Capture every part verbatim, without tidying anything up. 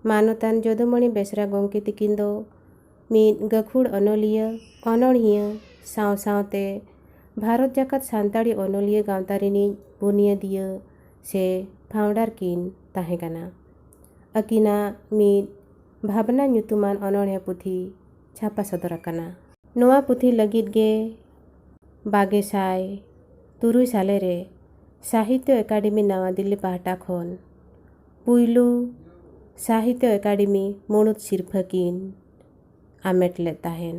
ᱢᱟᱱᱚᱛᱟᱱ ᱡᱚᱫᱩᱢᱚᱬᱤ ᱵᱮᱥᱨᱟ ᱜᱚᱢᱠᱮ ᱛᱤᱠᱤᱱ ᱫᱚ ᱢᱤᱫ ᱜᱟᱹᱠᱷᱩᱲ ᱚᱱᱚᱞᱤᱭᱟᱹ, ᱚᱱᱚᱬᱦᱤᱭᱟᱹ ᱥᱟᱶ ᱥᱟᱶᱛᱮ ᱵᱷᱟᱨᱚᱛ ᱡᱟᱠᱟᱛ ᱥᱟᱱᱛᱟᱲᱤ ᱚᱱᱚᱞᱤᱭᱟᱹ ᱜᱟᱶᱛᱟ ᱨᱤᱱᱤᱡ ᱵᱩᱱᱤᱭᱟᱹᱫᱤᱭᱟᱹ ᱥᱮ ᱯᱷᱟᱣᱩᱱᱰᱟᱨ ᱠᱤᱱ ᱛᱟᱦᱮᱸ ᱠᱟᱱᱟ᱾ ᱟᱹᱠᱤᱱᱟᱜ ᱢᱤᱫ ᱵᱷᱟᱵᱽᱱᱟ ᱧᱩᱛᱩᱢᱟᱱ ᱚᱱᱚᱬᱦᱮ ᱯᱩᱛᱷᱤ ᱪᱷᱟᱯᱟ ᱥᱚᱫᱚᱨ ᱟᱠᱟᱱᱟ᱾ ᱱᱚᱣᱟ ᱯᱩᱛᱷᱤ ᱞᱟᱹᱜᱤᱫ ᱜᱮ ᱵᱟᱜᱮ ᱥᱟᱭ ᱛᱩᱨᱩᱭ ᱥᱟᱞᱮ ᱨᱮ ᱥᱟᱦᱤᱛᱭᱚ ᱮᱠᱟᱰᱮᱢᱤ ᱱᱟᱣᱟ ᱫᱤᱞᱞᱤ ᱯᱟᱦᱴᱟ ᱠᱷᱚᱱ ᱯᱩᱭᱞᱩ ᱥᱟᱦᱤᱛᱭᱚ ᱮᱠᱟᱰᱮᱢᱤ ᱢᱩᱬᱩᱛ ᱥᱤᱨᱯᱷᱟᱹ ᱠᱤᱱ ᱟᱢᱮᱴ ᱞᱮᱫ ᱛᱟᱦᱮᱱ᱾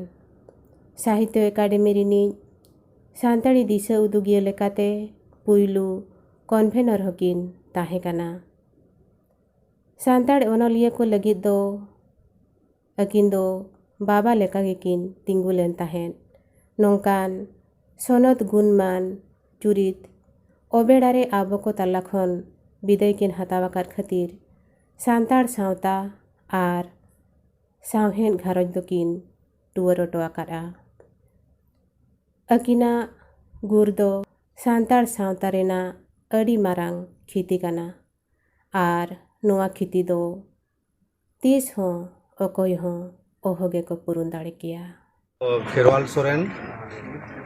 ᱥᱟᱦᱤᱛᱭᱚ ᱮᱠᱟᱰᱮᱢᱤ ᱨᱤᱱᱤᱡ ᱥᱟᱱᱛᱟᱲᱤ ᱫᱤᱥᱟᱹ ᱩᱫᱩᱜᱤᱭᱟᱹ ᱞᱮᱠᱟᱛᱮ ᱯᱩᱭᱞᱩ ᱠᱚᱱᱵᱷᱮᱱᱚᱨ ᱦᱚᱸᱠᱤᱱ ᱛᱟᱦᱮᱸ ᱠᱟᱱᱟ᱾ ᱥᱟᱱᱛᱟᱲ ᱚᱱᱚᱞᱤᱭᱟᱹ ᱠᱚ ᱞᱟᱹᱜᱤᱫ ᱫᱚ ᱟᱹᱠᱤᱱ ᱫᱚ ᱵᱟᱵᱟ ᱞᱮᱠᱟ ᱜᱮᱠᱤᱱ ᱛᱤᱸᱜᱩ ᱞᱮᱱ ᱛᱟᱦᱮᱸᱫ᱾ ᱱᱚᱝᱠᱟᱱ ᱥᱚᱱᱚᱛ ᱜᱩᱱᱢᱟᱱ ᱪᱩᱨᱤᱛ ᱚᱵᱮᱲᱟ ᱨᱮ ᱟᱵᱚ ᱠᱚ ᱛᱟᱞᱟ ᱠᱷᱚᱱ ᱵᱤᱫᱟᱹᱭ ᱠᱤᱱ ᱦᱟᱛᱟᱣ ᱟᱠᱟᱫ ᱠᱷᱟᱹᱛᱤᱨ ᱥᱟᱱᱛᱟᱲ ᱥᱟᱶᱛᱟ ᱟᱨ ᱥᱟᱶᱦᱮᱫ ᱜᱷᱟᱨᱚᱸᱡᱽ ᱫᱚᱠᱤᱱ ᱴᱩᱣᱟᱹᱨ ᱚᱴᱚ ᱟᱠᱟᱫᱼᱟ᱾ ᱟᱹᱠᱤᱱᱟᱜ ᱜᱩᱨ ᱫᱚ ᱥᱟᱱᱛᱟᱲ ᱥᱟᱶᱛᱟ ᱨᱮᱱᱟᱜ ᱟᱹᱰᱤ ᱢᱟᱨᱟᱝ ᱠᱷᱤᱛᱤ ᱠᱟᱱᱟ ᱟᱨ ᱱᱚᱣᱟ ᱠᱷᱤᱛᱤ ᱫᱚ ᱛᱤᱥ ᱦᱚᱸ ᱚᱠᱚᱭ ᱦᱚᱸ ᱚᱦᱚ ᱜᱮᱠᱚ ᱯᱩᱨᱩᱱ ᱫᱟᱲᱮ ᱠᱮᱭᱟ᱾ ᱠᱷᱮᱨᱣᱟᱞ ᱥᱚᱨᱮᱱ,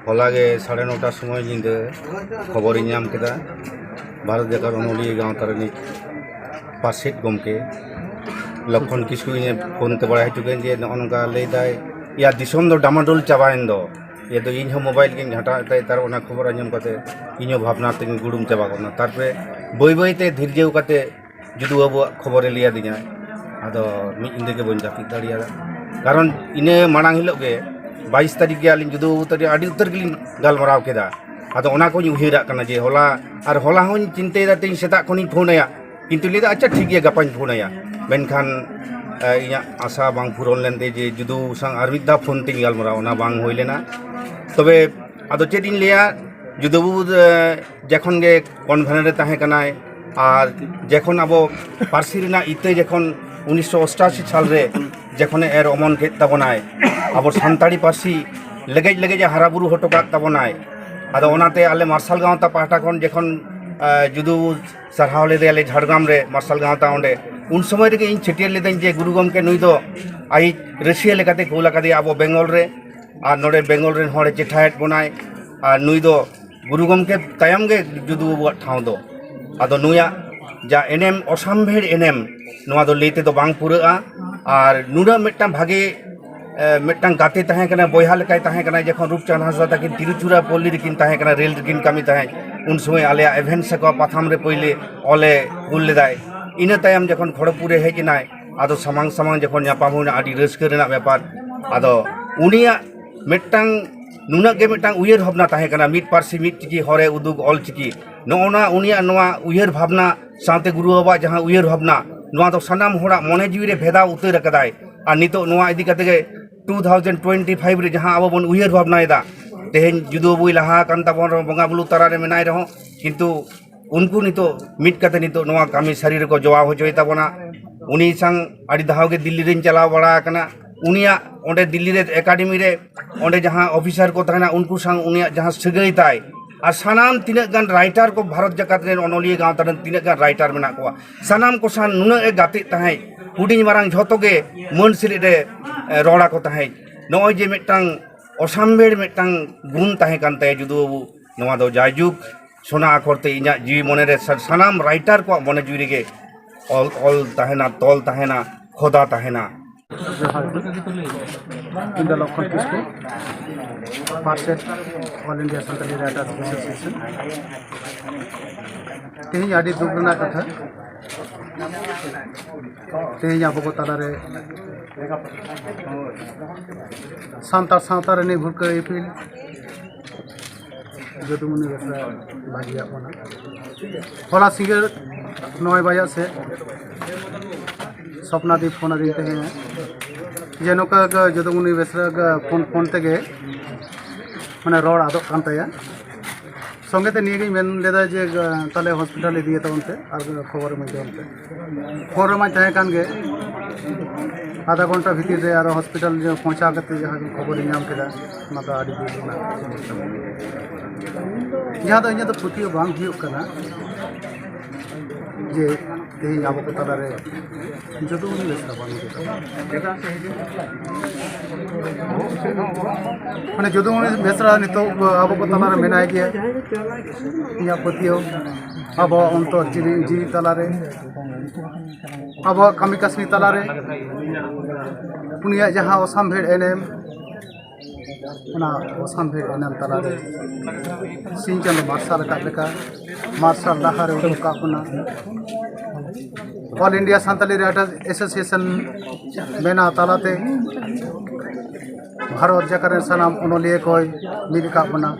ᱦᱚᱞᱟ ᱜᱮ ᱥᱟᱲᱮ ᱱᱚᱴᱟ ᱥᱚᱢᱚᱭ ᱧᱤᱫᱟᱹ ᱠᱷᱚᱵᱚᱨᱤᱧ ᱧᱟᱢ ᱠᱮᱫᱟ, ᱵᱷᱟᱨᱚᱛ ᱡᱟᱠᱟᱛ ᱚᱱᱚᱞᱤᱭᱟᱹ ᱜᱟᱶᱛᱟ ᱨᱤᱱᱤᱡ ᱯᱟᱨᱥᱮᱛ ᱜᱚᱢᱠᱮ ᱞᱚᱠᱠᱷᱚᱱ ᱠᱤᱥᱠᱩ ᱤᱧᱮ ᱯᱷᱳᱱ ᱛᱮ ᱵᱟᱲᱟᱭ ᱦᱚᱪᱚ ᱠᱮᱫᱟᱹᱧ ᱡᱮ ᱱᱚᱜᱼᱚ ᱱᱚᱝᱠᱟ ᱞᱟᱹᱭᱫᱟᱭ, ᱭᱟ ᱫᱤᱥᱚᱢ ᱫᱚ ᱰᱟᱢᱟᱰᱳᱞ ᱪᱟᱵᱟᱭᱮᱱ ᱫᱚ᱾ ᱤᱭᱟᱹ ᱫᱚ ᱤᱧ ᱦᱚᱸ ᱢᱳᱵᱟᱭᱤᱞ ᱜᱤᱧ ᱜᱷᱟᱴᱟᱣᱮᱫ ᱛᱟᱦᱮᱸᱫ, ᱛᱟᱨ ᱚᱱᱟ ᱠᱷᱚᱵᱚᱨ ᱟᱸᱡᱚᱢ ᱠᱟᱛᱮ ᱤᱧ ᱦᱚᱸ ᱵᱷᱟᱵᱽᱱᱟ ᱛᱮᱧ ᱜᱩᱲᱩᱢ ᱪᱟᱵᱟ ᱜᱚᱫ ᱱᱟ᱾ ᱛᱟᱨᱯᱚᱨᱮ ᱵᱟᱹᱭ ᱵᱟᱹᱭ ᱛᱮ ᱫᱷᱤᱨᱡᱟᱹᱣ ᱠᱟᱛᱮ ᱡᱩᱫᱩ ᱵᱟᱹᱵᱩᱣᱟᱜ ᱠᱷᱚᱵᱚᱨᱮ ᱞᱟᱹᱭ ᱟᱹᱫᱤᱧᱟ᱾ ᱟᱫᱚ ᱢᱤᱫ ᱧᱤᱫᱟᱹ ᱜᱮ ᱵᱟᱹᱧ ᱡᱟᱹᱯᱤᱫ ᱫᱟᱲᱮᱭᱟᱫᱟ, ᱠᱟᱨᱚᱱ ᱤᱱᱟᱹ ᱢᱟᱲᱟᱝ ᱦᱤᱞᱳᱜ ᱜᱮ ᱵᱟᱭᱤᱥ ᱛᱟᱹᱨᱤᱠᱷ ᱜᱮ ᱟᱹᱞᱤᱧ ᱡᱩᱫᱩ ᱵᱟᱹᱵᱩ ᱛᱟᱹᱨᱤᱠᱷ ᱟᱹᱰᱤ ᱩᱛᱟᱹᱨ ᱜᱮᱞᱤᱧ ᱜᱟᱞᱢᱟᱨᱟᱣ ᱠᱮᱫᱟ᱾ ᱟᱫᱚ ᱚᱱᱟ ᱠᱚᱧ ᱩᱭᱦᱟᱹᱨᱟᱜ ᱠᱟᱱᱟ ᱡᱮ ᱦᱚᱞᱟ, ᱟᱨ ᱦᱚᱞᱟ ᱦᱚᱸᱧ ᱪᱤᱱᱛᱟᱹᱭᱮᱫᱟ ᱛᱮᱧ ᱥᱮᱛᱟᱜ ᱠᱷᱚᱱᱤᱧ ᱯᱷᱳᱱ ᱟᱭᱟ, ᱠᱤᱱᱛᱩ ᱞᱟᱹᱭᱫᱟ ᱟᱪᱪᱷᱟ ᱴᱷᱤᱠ ᱜᱮᱭᱟ ᱜᱟᱯᱟᱧ ᱯᱷᱳᱱ ᱟᱭᱟ᱾ ᱢᱮᱱᱠᱷᱟᱱ ᱮ, ᱤᱧᱟᱹᱜ ᱟᱥᱟ ᱵᱟᱝ ᱯᱩᱨᱚᱱ ᱞᱮᱱᱛᱮ ᱡᱮ ᱡᱩᱫᱩ ᱥᱟᱶ ᱟᱨ ᱢᱤᱫ ᱫᱷᱟᱣ ᱯᱷᱳᱱ ᱛᱮᱧ ᱜᱟᱞᱢᱟᱨᱟᱣ, ᱚᱱᱟ ᱵᱟᱝ ᱦᱩᱭ ᱞᱮᱱᱟ᱾ ᱛᱚᱵᱮ ᱟᱫᱚ ᱪᱮᱫ ᱤᱧ ᱞᱟᱹᱭᱟ, ᱡᱩᱫᱩ ᱵᱟᱹᱵᱩ ᱮ, ᱡᱚᱠᱷᱚᱱ ᱜᱮ ᱠᱚᱱᱵᱷᱮᱱᱚᱨ ᱨᱮ ᱛᱟᱦᱮᱸ ᱠᱟᱱᱟᱭ ᱟᱨ ᱡᱚᱠᱷᱚᱱ ᱟᱵᱚ ᱯᱟᱹᱨᱥᱤ ᱨᱮᱱᱟᱜ ᱤᱛᱟᱹ ᱡᱚᱠᱷᱚᱱ ᱩᱱᱤᱥᱥᱚ ᱚᱥᱴᱟᱥᱤ ᱥᱟᱞ ᱨᱮ ᱡᱚᱠᱷᱚᱱᱮ ᱮᱨ ᱚᱢᱚᱱ ᱠᱮᱫ ᱛᱟᱵᱚᱱᱟᱭ, ᱟᱵᱚ ᱥᱟᱱᱛᱟᱲᱤ ᱯᱟᱹᱨᱥᱤ ᱞᱮᱜᱮᱡ ᱞᱮᱜᱮᱡ ᱮ ᱦᱟᱨᱟ ᱵᱩᱨᱩ ᱦᱚᱴᱚ ᱠᱟᱜ ᱛᱟᱵᱚᱱᱟᱭ᱾ ᱟᱫᱚ ᱚᱱᱟᱛᱮ ᱟᱞᱮ ᱢᱟᱨᱥᱟᱞ ᱜᱟᱶᱛᱟ ᱯᱟᱦᱴᱟ ᱠᱷᱚᱱ ᱡᱚᱠᱷᱚᱱ ᱮ, ᱡᱩᱫᱩ ᱥᱟᱨᱦᱟᱣ ᱞᱮᱫᱮᱭᱟᱞᱮ ᱡᱷᱟᱲᱜᱨᱟᱢ ᱨᱮ ᱢᱟᱨᱥᱟᱞ ᱜᱟᱶᱛᱟ ᱚᱸᱰᱮ, ᱩᱱ ᱥᱚᱢᱚᱭ ᱨᱮᱜᱮ ᱤᱧ ᱪᱷᱟᱹᱴᱭᱟᱹᱨ ᱞᱤᱫᱟᱹᱧ ᱡᱮ ᱜᱩᱨᱩ ᱜᱚᱢᱠᱮ ᱱᱩᱭ ᱫᱚ ᱟᱭᱤᱡ ᱨᱟᱹᱥᱤᱭᱟᱹ ᱞᱮᱠᱟᱛᱮ ᱠᱩᱞ ᱟᱠᱟᱫᱮᱭᱟ ᱟᱵᱚ ᱵᱮᱝᱜᱚᱞ ᱨᱮ, ᱟᱨ ᱱᱚᱰᱮ ᱵᱮᱝᱜᱚᱞ ᱨᱮᱱ ᱦᱚᱲᱮ ᱪᱮᱴᱷᱟᱭᱮᱫ ᱵᱚᱱᱟᱭ, ᱟᱨ ᱱᱩᱭ ᱫᱚ ᱜᱩᱨᱩ ᱜᱚᱢᱠᱮ ᱛᱟᱭᱚᱢ ᱜᱮ ᱡᱩᱫᱩ ᱵᱟᱹᱵᱩᱣᱟᱜ ᱴᱷᱟᱶ ᱫᱚ᱾ ᱟᱫᱚ ᱱᱩᱭᱟᱜ ᱡᱟ ᱮᱱᱮᱢ, ᱚᱥᱟᱢᱵᱷᱮᱲ ᱮᱱᱮᱢ, ᱱᱚᱣᱟ ᱫᱚ ᱞᱟᱹᱭ ᱛᱮᱫᱚ ᱵᱟᱝ ᱯᱩᱨᱟᱹᱜᱼᱟ᱾ ᱟᱨ ᱱᱩᱱᱟᱹᱜ ᱢᱤᱫᱴᱟᱝ ᱵᱷᱟᱜᱮ, ᱮ, ᱢᱤᱫᱴᱟᱝ ᱜᱟᱛᱮ ᱛᱟᱦᱮᱸ ᱠᱟᱱᱟ, ᱵᱚᱭᱦᱟ ᱞᱮᱠᱟᱭ ᱛᱟᱦᱮᱸ ᱠᱟᱱᱟ᱾ ᱡᱚᱠᱷᱚᱱ ᱨᱩᱯᱪᱟᱸᱫᱽ ᱦᱟᱸᱥᱫᱟ ᱛᱟᱹᱠᱤᱱ ᱛᱤᱨᱩᱪᱩᱨᱟᱯᱚᱞᱞᱤ ᱨᱮᱠᱤᱱ ᱛᱟᱦᱮᱸ ᱠᱟᱱᱟ, ᱨᱮᱞ ᱨᱮᱠᱤᱱ ᱠᱟᱹᱢᱤ ᱛᱟᱦᱮᱸᱫ, ᱩᱱ ᱥᱚᱢᱚᱭ ᱟᱞᱮᱭᱟᱜ ᱮᱵᱷᱮᱱ ᱥᱟᱠᱣᱟ ᱯᱟᱛᱷᱟᱢ ᱨᱮ ᱯᱳᱭᱞᱳ ᱚᱞᱮ ᱠᱩᱞ ᱞᱮᱫᱟᱭ᱾ ᱤᱱᱟᱹ ᱛᱟᱭᱚᱢ ᱡᱚᱠᱷᱚᱱ ᱠᱷᱚᱲᱚᱜᱽᱯᱩᱨᱮ ᱦᱮᱡ ᱮᱱᱟᱭ, ᱟᱫᱚ ᱥᱟᱢᱟᱝ ᱥᱟᱢᱟᱝ ᱡᱚᱠᱷᱚᱱ ᱧᱟᱯᱟᱢ ᱦᱩᱭᱱᱟ, ᱟᱹᱰᱤ ᱨᱟᱹᱥᱠᱟᱹ ᱨᱮᱱᱟᱜ ᱵᱮᱯᱟᱨ᱾ ᱟᱫᱚ ᱩᱱᱤᱭᱟᱜ ᱢᱤᱫᱴᱟᱝ, ᱱᱩᱱᱟᱹᱜ ᱜᱮ ᱢᱤᱫᱴᱟᱝ ᱩᱭᱦᱟᱹᱨ ᱵᱷᱟᱵᱽᱱᱟ ᱛᱟᱦᱮᱸ ᱠᱟᱱᱟ, ᱢᱤᱫ ᱯᱟᱹᱨᱥᱤ ᱢᱤᱫ ᱪᱤᱠᱤ ᱦᱚᱨᱮ ᱩᱫᱩᱜ ᱚᱞ ᱪᱤᱠᱤ᱾ ᱱᱚᱜᱼᱚ ᱱᱚᱣᱟ ᱩᱱᱤᱭᱟᱜ ᱱᱚᱣᱟ ᱩᱭᱦᱟᱹᱨ ᱵᱷᱟᱵᱽᱱᱟ ᱥᱟᱶᱛᱮ ᱜᱩᱨᱩ ᱵᱟᱵᱟᱣᱟᱜ ᱡᱟᱦᱟᱸ ᱩᱭᱦᱟᱹᱨ ᱵᱷᱟᱵᱽᱱᱟ, ᱱᱚᱣᱟ ᱫᱚ ᱥᱟᱱᱟᱢ ᱦᱚᱲᱟᱜ ᱢᱚᱱᱮ ᱡᱤᱣᱤ ᱨᱮ ᱵᱷᱮᱫᱟᱣ ᱩᱛᱟᱹᱨ ᱟᱠᱟᱫᱟᱭ᱾ ᱟᱨ ᱱᱤᱛᱚᱜ ᱱᱚᱣᱟ ᱤᱫᱤ ᱠᱟᱛᱮ ᱜᱮ ᱴᱩ ᱛᱷᱟᱣᱡᱮᱱᱰ ᱴᱩᱭᱮᱱᱴᱤ ᱯᱷᱟᱭᱤᱵᱷ ᱨᱮ ᱡᱟᱦᱟᱸ ᱟᱵᱚ ᱵᱚᱱ ᱩᱭᱦᱟᱹᱨ ᱵᱷᱟᱵᱽᱱᱟᱭᱮᱫᱟ, ᱛᱮᱦᱮᱧ ᱡᱩᱫᱤ ᱵᱟᱹᱵᱩᱭ ᱞᱟᱦᱟ ᱟᱠᱟᱱ ᱛᱟᱵᱚᱱ ᱨᱮᱦᱚᱸ, ᱵᱚᱸᱜᱟ ᱵᱩᱨᱩ ᱛᱟᱞᱟ ᱨᱮ ᱢᱮᱱᱟᱭ ᱨᱮᱦᱚᱸ, ᱠᱤᱱᱛᱩ ᱩᱱᱠᱩ ᱱᱤᱛᱚᱜ ᱢᱤᱫ ᱠᱟᱛᱮ ᱱᱤᱛᱚᱜ ᱱᱚᱣᱟ ᱠᱟᱹᱢᱤ ᱥᱟᱹᱨᱤ ᱨᱮᱠᱚ ᱡᱚᱣᱟᱣ ᱦᱚᱪᱚᱭ ᱛᱟᱵᱚᱱᱟ᱾ ᱩᱱᱤ ᱥᱟᱝ ᱟᱹᱰᱤ ᱫᱷᱟᱣ ᱜᱮ ᱫᱤᱞᱞᱤ ᱨᱤᱧ ᱪᱟᱞᱟᱣ ᱵᱟᱲᱟ ᱟᱠᱟᱱᱟ᱾ ᱩᱱᱤᱭᱟᱜ ᱚᱸᱰᱮ ᱫᱤᱞᱞᱤ ᱨᱮ ᱮᱠᱟᱰᱮᱢᱤ ᱨᱮ ᱚᱸᱰᱮ ᱡᱟᱦᱟᱸ ᱚᱯᱷᱤᱥᱟᱨ ᱠᱚ ᱛᱟᱦᱮᱱᱟ, ᱩᱱᱠᱩ ᱥᱟᱶ ᱩᱱᱤᱭᱟᱜ ᱡᱟᱦᱟᱸ ᱥᱟᱹᱜᱟᱹᱭ ᱛᱟᱭ, ᱟᱨ ᱥᱟᱱᱟᱢ ᱛᱤᱱᱟᱹᱜ ᱜᱟᱱ ᱨᱟᱭᱴᱟᱨ ᱠᱚ, ᱵᱷᱟᱨᱚᱛ ᱡᱟᱠᱟᱛ ᱨᱮᱱ ᱚᱱᱚᱞᱤᱭᱟᱹ ᱜᱟᱶᱛᱟ ᱨᱮᱱ ᱛᱤᱱᱟᱹᱜ ᱜᱟᱱ ᱨᱟᱭᱴᱟᱨ ᱢᱮᱱᱟᱜ ᱠᱚᱣᱟ, ᱥᱟᱱᱟᱢ ᱠᱚ ᱥᱟᱶ ᱱᱩᱱᱟᱹᱜ ᱮ ᱜᱟᱛᱮᱜ ᱛᱟᱦᱮᱸᱫ, ᱦᱩᱰᱤᱧ ᱢᱟᱨᱟᱝ ᱡᱷᱚᱛᱚ ᱜᱮ ᱢᱟᱹᱱ ᱥᱟᱹᱨᱤ ᱨᱮ, ᱮ, ᱨᱚᱲ ᱟᱠᱚ ᱛᱟᱦᱮᱸᱫ᱾ ᱱᱚᱜᱼᱚᱭ ᱡᱮ ᱢᱤᱫᱴᱟᱝ ᱚᱥᱟᱢᱵᱷᱮᱲ ᱢᱤᱫᱴᱟᱝ ᱜᱩᱱ ᱛᱟᱦᱮᱸ ᱠᱟᱱ ᱛᱟᱭᱟ ᱡᱩᱫᱩ ᱵᱟᱹᱵᱩ, ᱱᱚᱣᱟ ᱫᱚ ᱡᱟᱭᱡᱩᱜᱽ ᱥᱚᱱᱟ ᱟᱠᱷᱚᱨ ᱛᱮ ᱤᱧᱟᱹᱜ ᱡᱤᱣᱤ ᱢᱚᱱᱮ ᱨᱮ ᱥᱟ-, ᱥᱟᱱᱟᱢ ᱨᱟᱭᱴᱟᱨ ᱠᱚᱣᱟᱜ ᱢᱚᱱᱮ ᱡᱤᱣᱤ ᱨᱮᱜᱮ ᱚᱞ, ᱚᱞ ᱛᱟᱦᱮᱱᱟ, ᱛᱚᱞ ᱛᱟᱦᱮᱱᱟ, ᱠᱷᱚᱫᱟ ᱛᱟᱦᱮᱱᱟ᱾ ᱡᱚᱦᱟᱨ ᱜᱮ᱾ ᱤᱧ ᱫᱚ ᱞᱚᱠᱠᱷᱚᱱ ᱠᱤᱥᱠᱩ, ᱯᱟᱨᱥᱮᱛ, All India Santali Writers Association᱾ ᱛᱮᱦᱮᱧ ᱟᱹᱰᱤ ᱫᱩᱠ ᱨᱮᱱᱟᱜ ᱠᱟᱛᱷᱟ, ᱛᱮᱦᱮᱧ ᱟᱵᱚ ᱠᱚ ᱛᱟᱞᱟᱨᱮ ᱥᱟᱱᱛᱟᱲ ᱥᱟᱶᱛᱟ ᱨᱤᱱᱤᱡ ᱵᱷᱩᱨᱠᱟᱹ ᱤᱯᱤᱞ ᱡᱚᱫᱩᱢᱩᱱᱤ ᱵᱮᱥᱨᱟ ᱵᱟᱹᱜᱤᱭᱟᱜ ᱵᱚᱱᱟ᱾ ᱦᱚᱞᱟ ᱥᱤᱸᱜᱟᱹᱲ ᱱᱚᱭ ᱵᱟᱡᱟᱜ ᱥᱮᱫ ᱥᱚᱯᱱᱟᱫᱤ ᱯᱷᱳᱱ ᱟᱹᱫᱤᱧ ᱛᱟᱦᱮᱸᱫ ᱡᱮ ᱱᱚᱝᱠᱟ ᱜᱮ ᱡᱚᱫᱩᱢᱩᱱᱤ ᱵᱮᱥᱨᱟ ᱜᱮ ᱯᱷᱳᱱ ᱯᱷᱳᱱ ᱛᱮᱜᱮ ᱢᱟᱱᱮ ᱨᱚᱲ ᱟᱫᱚᱜ ᱠᱟᱱ ᱛᱟᱭᱟ᱾ ᱥᱚᱸᱜᱮ ᱛᱮ ᱱᱤᱭᱟᱹᱜᱤᱧ ᱢᱮᱱ ᱞᱮᱫᱟ ᱡᱮ, ᱛᱟᱦᱞᱮ ᱦᱚᱥᱯᱤᱴᱟᱞ ᱤᱫᱤᱭᱮ ᱛᱟᱵᱚᱱ ᱯᱮ ᱟᱨ ᱠᱷᱚᱵᱚᱨ ᱮᱢᱟᱹᱧ ᱛᱟᱵᱚᱱ ᱯᱮ᱾ ᱯᱷᱳᱱ ᱨᱮᱢᱟᱧ ᱛᱟᱦᱮᱸ ᱠᱟᱱ ᱜᱮ, ᱟᱫᱷᱟ ᱜᱷᱚᱱᱴᱟ ᱵᱷᱤᱛᱤᱨ ᱨᱮ ᱟᱨᱚ ᱦᱚᱥᱯᱤᱴᱟᱞ ᱯᱳᱸᱪᱷᱟᱣ ᱠᱟᱛᱮ ᱡᱟᱦᱟᱸ ᱜᱮ ᱠᱷᱚᱵᱚᱨᱤᱧ ᱧᱟᱢ ᱠᱮᱫᱟ, ᱚᱱᱟ ᱫᱚ ᱟᱹᱰᱤ ᱫᱩᱠ ᱨᱮᱱᱟᱜ᱾ ᱡᱟᱦᱟᱸ ᱫᱚ ᱤᱧᱟᱹᱜ ᱫᱚ ᱯᱟᱹᱛᱭᱟᱹᱣ ᱵᱟᱝ ᱦᱩᱭᱩᱜ ᱠᱟᱱᱟ ᱡᱮ ᱛᱮᱦᱮᱧ ᱟᱵᱚ ᱠᱚ ᱛᱟᱞᱟᱨᱮ ᱡᱚᱫᱩᱢᱚᱱᱤ ᱵᱮᱥᱨᱟ ᱵᱟᱹᱱᱩᱜ ᱠᱟᱫᱟ᱾ ᱢᱟᱱᱮ ᱡᱚᱫᱩᱢᱚᱱᱤ ᱵᱮᱥᱨᱟ ᱱᱤᱛᱚᱜ ᱟᱵᱚ ᱠᱚ ᱛᱟᱞᱟᱨᱮ ᱢᱮᱱᱟᱭ ᱜᱮᱭᱟ᱾ ᱤᱧᱟᱹᱜ ᱯᱟᱹᱛᱭᱟᱹᱣ ᱟᱵᱚᱣᱟᱜ ᱚᱱᱛᱚᱨ ᱡᱤᱣᱤ, ᱡᱤᱣᱤ ᱛᱟᱞᱟᱨᱮ, ᱟᱵᱚᱣᱟᱜ ᱠᱟᱹᱢᱤ ᱠᱟᱹᱥᱱᱤ ᱛᱟᱞᱟᱨᱮ ᱩᱱᱤᱭᱟᱜ ᱡᱟᱦᱟᱸ ᱚᱥᱟᱢᱵᱷᱮᱲ ᱮᱱᱮᱢ, ᱚᱱᱟ ᱚᱥᱟᱢᱵᱷᱮᱲ ᱮᱱᱮᱢ ᱛᱟᱞᱟᱨᱮ ᱥᱤᱧ ᱪᱟᱸᱫᱚ ᱢᱟᱨᱥᱟᱞ ᱟᱠᱟᱫ ᱞᱮᱠᱟ ᱢᱟᱨᱥᱟᱞ ᱰᱟᱦᱟᱨ ᱮ ᱩᱫᱩᱜ ᱟᱠᱟᱫ ᱵᱚᱱᱟ᱾ All India Santali Writers Association ᱵᱮᱱᱟᱣ ᱛᱟᱞᱟᱛᱮ ᱵᱷᱟᱨᱚᱛ ᱡᱟᱠᱟᱛ ᱨᱮᱱ ᱥᱟᱱᱟᱢ ᱚᱱᱚᱞᱤᱭᱟᱹ ᱠᱚᱭ ᱢᱤᱫ ᱟᱠᱟᱫ ᱵᱚᱱᱟ᱾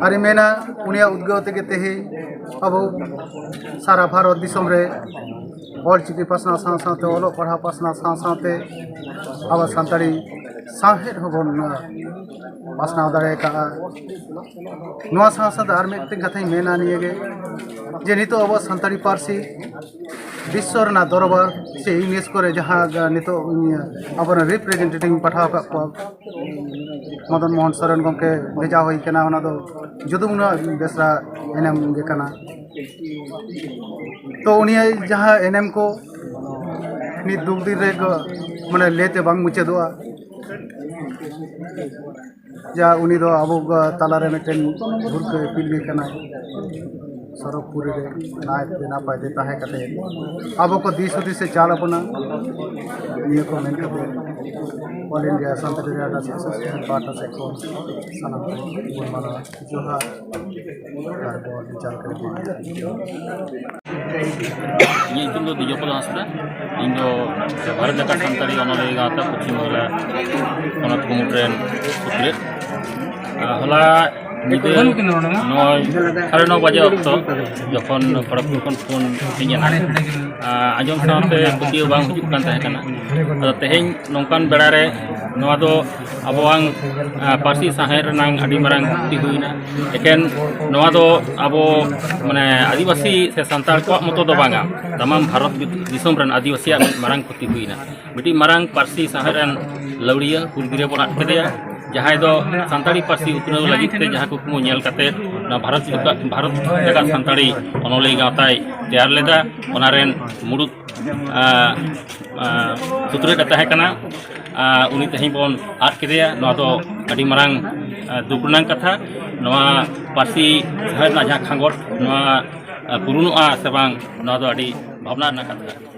ᱟᱨᱤᱧ ᱢᱮᱱᱟ, ᱩᱱᱤᱭᱟᱜ ᱩᱫᱽᱜᱟᱹᱣ ᱛᱮᱜᱮ ᱛᱮᱦᱮᱧ ᱟᱵᱚ ᱥᱟᱨᱟ ᱵᱷᱟᱨᱚᱛ ᱫᱤᱥᱚᱢ ᱨᱮ ᱚᱞ ᱪᱤᱠᱤ ᱯᱟᱥᱱᱟᱣ ᱥᱟᱶ ᱥᱟᱶᱛᱮ, ᱚᱞᱚᱜ ᱯᱟᱲᱦᱟᱣ ᱯᱟᱥᱱᱟᱣ ᱥᱟᱶ ᱥᱟᱶᱛᱮ ᱟᱵᱚ ᱥᱟᱱᱛᱟᱲᱤ ᱥᱟᱶᱦᱮᱫ ᱦᱚᱸᱵᱚᱱ ᱯᱟᱥᱱᱟᱣ ᱫᱟᱲᱮ ᱟᱠᱟᱫᱼᱟ᱾ ᱱᱚᱣᱟ ᱥᱟᱶ ᱥᱟᱶᱛᱮ ᱟᱨ ᱢᱤᱫᱴᱮᱱ ᱠᱟᱛᱷᱟᱧ ᱢᱮᱱᱟ ᱱᱤᱭᱟᱹᱜᱮ, ᱡᱮ ᱱᱤᱛᱚᱜ ᱟᱵᱚᱣᱟᱜ ᱥᱟᱱᱛᱟᱲᱤ ᱯᱟᱹᱨᱥᱤ ᱵᱤᱥᱥᱚ ᱨᱮᱱᱟᱜ ᱫᱚᱨᱵᱟᱨ ᱥᱮ ᱤᱭᱩᱱᱮᱥᱠᱳ ᱨᱮ ᱡᱟᱦᱟᱸ ᱱᱤᱛᱚᱜ ᱟᱵᱚᱨᱮᱱ ᱨᱤᱯᱨᱮᱡᱮᱱᱴᱮᱴᱤᱵᱷ ᱤᱧ ᱯᱟᱴᱷᱟᱣ ᱟᱠᱟᱫ ᱠᱚᱣᱟ, ᱢᱚᱫᱚᱱ ᱢᱳᱦᱚᱱ ᱥᱚᱨᱮᱱ ᱜᱚᱢᱠᱮ ᱵᱷᱮᱡᱟ ᱦᱩᱭ ᱠᱟᱱᱟ, ᱚᱱᱟ ᱫᱚ ᱡᱩᱫᱩ ᱩᱱᱟᱹᱜ ᱵᱮᱥᱨᱟ ᱮᱱᱮᱢ ᱜᱮ ᱠᱟᱱᱟ᱾ ᱛᱚ ᱩᱱᱤᱭᱟᱜ ᱡᱟᱦᱟᱸ ᱮᱱᱮᱢ ᱠᱚ ᱱᱤᱛ ᱫᱩᱠ ᱫᱤᱱ ᱨᱮ ᱢᱟᱱᱮ ᱞᱟᱹᱭᱛᱮ ᱵᱟᱝ ᱢᱩᱪᱟᱹᱫᱚᱜᱼᱟ᱾ ᱡᱟ ᱩᱱᱤ ᱫᱚ ᱟᱵᱚ ᱛᱟᱞᱟᱨᱮ ᱢᱤᱫᱴᱮᱱ ᱵᱷᱩᱨᱠᱟᱹ ᱤᱯᱤᱞ ᱜᱮ ᱠᱟᱱᱟᱭ᱾ ᱥᱚᱨᱚᱜᱽᱯᱩᱨᱤ ᱨᱮ ᱱᱟᱭᱛᱮ ᱱᱟᱯᱟᱭ ᱛᱮ ᱛᱟᱦᱮᱸ ᱠᱟᱛᱮ ᱟᱵᱚ ᱠᱚ ᱫᱤᱥ ᱦᱩᱫᱤᱥ ᱮ ᱪᱟᱞ ᱟᱵᱚᱱᱟ᱾ ᱱᱤᱭᱟᱹ ᱠᱚ ᱢᱮᱱ ᱠᱟᱛᱮ All India Santali Writers Association ᱯᱟᱦᱴᱟ ᱥᱮᱫ ᱠᱷᱚᱱ ᱥᱟᱱᱟᱢ ᱠᱚ ᱵᱚᱱ ᱢᱟᱱᱟᱣᱟ᱾ ᱡᱚᱦᱟᱨ᱾ ᱟᱨ ᱵᱚᱱ ᱪᱟᱞ ᱠᱟᱛᱮ ᱵᱚᱱ ᱤᱧᱟᱹᱜ ᱧᱩᱛᱩᱢ ᱫᱚ ᱫᱤᱡᱚᱯᱚᱫ ᱦᱟᱸᱥᱫᱟ᱾ ᱤᱧ ᱫᱚ ᱵᱷᱟᱨᱚᱛ ᱡᱟᱠᱟᱛ ᱥᱟᱱᱛᱟᱲᱤ ᱚᱱᱚᱞᱤᱭᱟᱹ ᱜᱟᱶᱛᱟ ᱯᱚᱪᱷᱤᱢ ᱵᱟᱝᱞᱟ ᱯᱚᱱᱚᱛ ᱠᱩᱢᱩᱴ ᱨᱮᱱ ᱥᱩᱛᱨᱮᱫ᱾ ᱟᱨ ᱦᱚᱞᱟ ᱧᱤᱫᱟᱹ ᱱᱚᱭ, ᱥᱟᱲᱮ ᱱᱚ ᱵᱟᱡᱮ ᱚᱠᱛᱚ ᱡᱚᱠᱷᱚᱱ ᱠᱷᱚᱲᱚᱜᱽᱯᱩᱨ ᱠᱷᱚᱱ ᱯᱷᱳᱱ ᱦᱮᱡ ᱮᱱᱟ, ᱟᱸᱡᱚᱢ ᱥᱟᱶᱛᱮ ᱯᱟᱹᱛᱭᱟᱹᱣ ᱵᱟᱝ ᱦᱤᱡᱩᱜ ᱠᱟᱱ ᱛᱟᱦᱮᱸ ᱠᱟᱱᱟ᱾ ᱟᱫᱚ ᱛᱮᱦᱮᱧ ᱱᱚᱝᱠᱟᱱ ᱵᱮᱲᱟ ᱨᱮ ᱱᱚᱣᱟ ᱫᱚ ᱟᱵᱚᱣᱟᱝ, ᱟ, ᱯᱟᱹᱨᱥᱤ ᱥᱟᱶᱦᱮᱫ ᱨᱮᱱᱟᱝ ᱟᱹᱰᱤ ᱢᱟᱨᱟᱝ ᱠᱷᱚᱛᱤ ᱦᱩᱭᱱᱟ᱾ ᱮᱠᱮᱱ ᱱᱚᱣᱟ ᱫᱚ ᱟᱵᱚ, ᱢᱟᱱᱮ, ᱟᱹᱫᱤᱵᱟᱹᱥᱤ ᱥᱮ ᱥᱟᱱᱛᱟᱲ ᱠᱚᱣᱟᱜ ᱢᱚᱛᱚ ᱫᱚ ᱵᱟᱝᱟ, ᱛᱟᱢᱟᱢ ᱵᱷᱟᱨᱚᱛ ᱫᱤᱥᱚᱢ ᱨᱮᱱ ᱟᱹᱫᱤᱵᱟᱹᱥᱤᱭᱟᱜ ᱢᱤᱫ ᱢᱟᱨᱟᱝ ᱠᱷᱚᱛᱤ ᱦᱩᱭᱱᱟ᱾ ᱢᱤᱫᱴᱤᱡ ᱢᱟᱨᱟᱝ ᱯᱟᱹᱨᱥᱤ ᱥᱟᱶᱦᱮᱫ ᱨᱮᱱ ᱞᱟᱹᱣᱲᱤᱭᱟᱹ ᱦᱩᱞᱜᱤᱨᱟᱹ ᱵᱚᱱ ᱟᱫ ᱠᱮᱫᱮᱭᱟ᱾ ᱡᱟᱦᱟᱸᱭ ᱫᱚ ᱥᱟᱱᱛᱟᱲᱤ ᱯᱟᱹᱨᱥᱤ ᱩᱛᱱᱟᱹᱣ ᱞᱟᱹᱜᱤᱫ ᱛᱮ ᱡᱟᱦᱟᱸ ᱠᱩᱠᱢᱩ ᱧᱮᱞ ᱠᱟᱛᱮ ᱱᱚᱣᱟ ᱵᱷᱟᱨᱚᱛ ᱡᱟᱠᱟᱛ, ᱵᱷᱟᱨᱚᱛ ᱡᱟᱠᱟᱛ ᱥᱟᱱᱛᱟᱲᱤ ᱚᱱᱚᱞᱤᱭᱟᱹ ᱜᱟᱶᱛᱟᱭ ᱛᱮᱭᱟᱨ ᱞᱮᱫᱟ, ᱚᱱᱟ ᱨᱮᱱ ᱢᱩᱲᱩᱫ, ᱟ, ᱟ, ᱥᱩᱛᱨᱮᱫ ᱮ ᱛᱟᱦᱮᱸ ᱠᱟᱱᱟ᱾ ᱟ, ᱩᱱᱤ ᱛᱮᱦᱮᱧ ᱵᱚᱱ ᱟᱫ ᱠᱮᱫᱮᱭᱟ᱾ ᱱᱚᱣᱟ ᱫᱚ ᱟᱹᱰᱤ ᱢᱟᱨᱟᱝ, ᱟ, ᱫᱩᱠ ᱨᱮᱱᱟᱜ ᱠᱟᱛᱷᱟ᱾ ᱱᱚᱣᱟ ᱯᱟᱹᱨᱥᱤ ᱥᱟᱶᱦᱮᱫ ᱨᱮᱱᱟᱜ ᱡᱟᱦᱟᱸ ᱠᱷᱟᱸᱜᱚᱴ, ᱱᱚᱣᱟ, ᱟ, ᱯᱩᱨᱩᱱᱚᱜᱼᱟ ᱥᱮ ᱵᱟᱝ, ᱱᱚᱣᱟ ᱫᱚ ᱟᱹᱰᱤ ᱵᱷᱟᱵᱽᱱᱟ ᱨᱮᱱᱟᱜ ᱠᱟᱛᱷᱟ᱾